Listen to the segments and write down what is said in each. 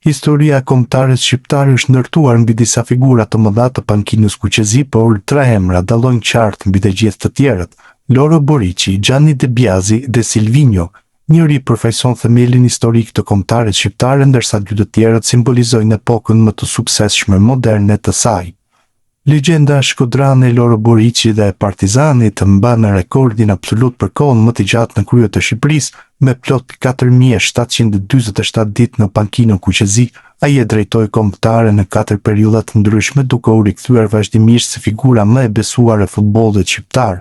Historia e kombëtares shqiptare është ndërtuar mbi disa figura të mëdha të pankinës kuqezi, por tre emra dallojnë qartë mbi të gjithë të tjerët, Loro Boriçi, Gianni De Biasi dhe Silvinjo. Njëri përfaqëson themelin historik të kombëtares shqiptare ndërsa dy të tjerët simbolizojnë epokën më të suksesshme moderne të saj. Legjenda shkodrane Loro Boriçi dhe e Partizanit mban rekordin absolut për kohën më të gjatë në krye të Shqipërisë, me plot 4747 ditë në pankinën kuqezi. Ai e drejtoi kombëtaren në katër periudha të ndryshme duke u rikthyer vazhdimisht si figura më e besuar e futbollit shqiptar.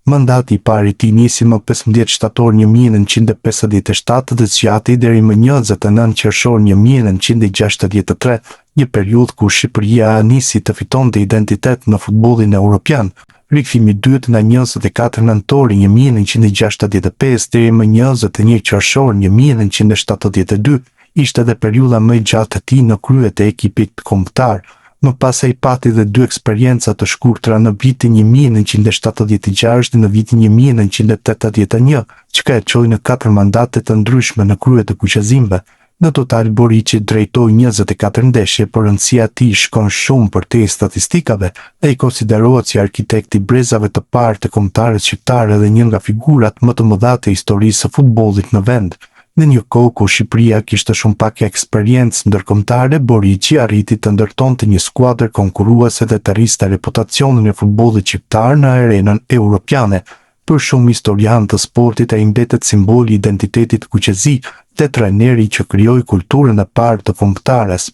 Mandati i parë i tij nisi më 15 shtator 1957 dhe zgjati deri më 29 qershor 1963, një periudhë ku Shqipëria nisi të fitonte identitet në futbollin europian. Rikthimi i dytë nga 24 nëntori 1965 deri më 21 qershor 1972 ishte edhe periudha më e gjatë e tij në krye të ekipit kombëtar. Më pas ai pati dhe dy eksperienca të shkurtra në vitin 1976 dhe në vitin 1981, çka e çoi në katër mandate të ndryshme në krye të kuqezinjve. Në total Boriçi drejtoi 24 ndeshje, por rëndësia e tij shkon shumë përtej statistikave. Ai konsiderohet si arkitekti i brezave të parë të kombëtares shqiptare dhe një nga figurat më të mëdha të historisë së futbollit në vend. Në një kohë ku Shqipëria kishte shumë pak eksperiencë ndërkombëtare, Boriçi arriti të ndërtonte një skuadër konkurruese dhe të rriste reputacionin e futbollit shqiptar në arenën europiane. Për shumë historianë të sportit ai mbetet simboli i identitetit kuqezi dhe trajneri që krijoi kulturën e parë të kombëtares.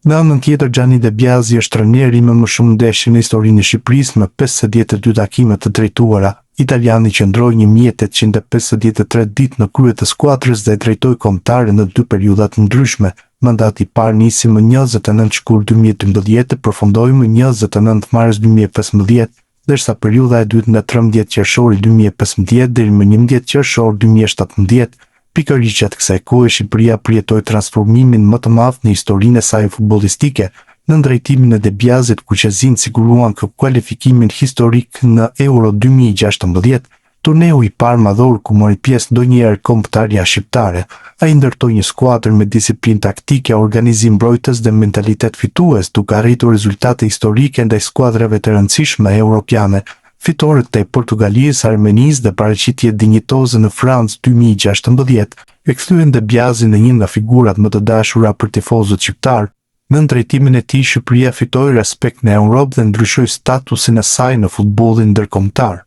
Në anën tjetër, Gianni De Biasi është trajneri me më shumë ndeshje në historinë e Shqipërisë me 52 takime të drejtuara. Italiani qëndroi 1853 ditë në krye të skuadrës dhe drejtoi kombëtaren në dy periudha të ndryshme. Mandati i parë nisi më 29 shkurt 2012 dhe përfundoi më 29 mars 2015, ndërsa periudha e dytë nga 13 qershori 2015 deri më 11 qershor 2017. Pikërisht gjatë kësaj kohe Shqipëria përjetoi transformimin më të madh në historinë e saj futbollistike. Nën drejtimin e De Biasit, kuqezinjtë siguruan kualifikimin historik në Euro 2016, turneu i parë madhor ku mori pjesë ndonjëherë kombëtarja shqiptare. Ai ndërtoi një skuadër me disiplinë taktike, organizim mbrojtës dhe mentalitet fitues, duke arritur rezultate historike ndaj skuadrave të rëndësishme europiane. Fitoret e Portugalisë, Armenisë dhe paraqitjet dinjitoze në Francë 2016 e kthyen De Biasin në një nga figurat më të dashura për tifozët shqiptarë. Nën drejtimin e tij, Shqipëria fitoi respekt në Europë dhe ndryshoi statusin e saj në futbollin ndërkombëtar.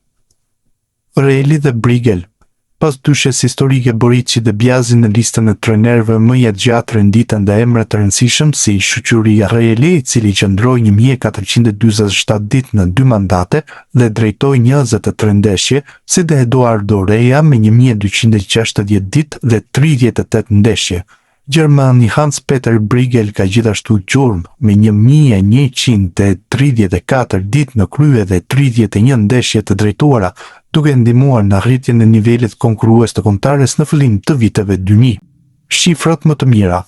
Rreli dhe Briegel. Pas dyshes historike Boriçi De Biasi në listën e trajnerëve më jetëgjatë renditen dhe emra të rëndësishëm si Shyqyri Rreli, i cili qëndroi 1447 ditë në dy mandate dhe drejtoi 23 ndeshje, si dhe Eduardo Reja me 1260 ditë dhe 38 ndeshje. Gjermani Hans-Peter Briegel ka gjithashtu gjurmë, me 1134 ditë në krye dhe 31 ndeshje të drejtuara, duke ndihmuar në rritjen e nivelit konkurrues të kombëtares në fillim të viteve 2000. Shifrat më të mira.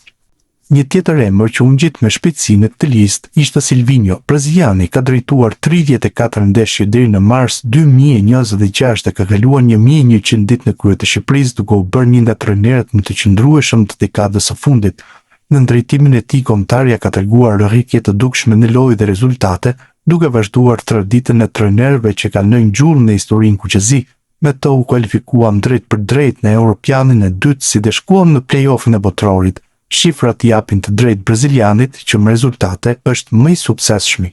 Një tjetër emër që u ngjit me shpejtësi në këtë listë ishte Silvinjo. Braziliani ka drejtuar 34 ndeshje deri në mars 2026 dhe ka kaluar 1100 ditë në krye të Shqipërisë duke u bërë një nga trajnerët më të qëndrueshëm të dekadës së fundit. Nën drejtimin e tij kombëtarja ka treguar rritje të dukshme në lojë dhe rezultate, duke vazhduar traditën e trajnerëve që kanë lënë gjurmë në historinë kuqezi. Me të u kualifikuam drejtpërdrejt në Europianin e dytë si dhe shkuam në play-off-in e Botërorit. Shifrat i japin të drejtë brazilianit që me rezultate është më i suksesshmi.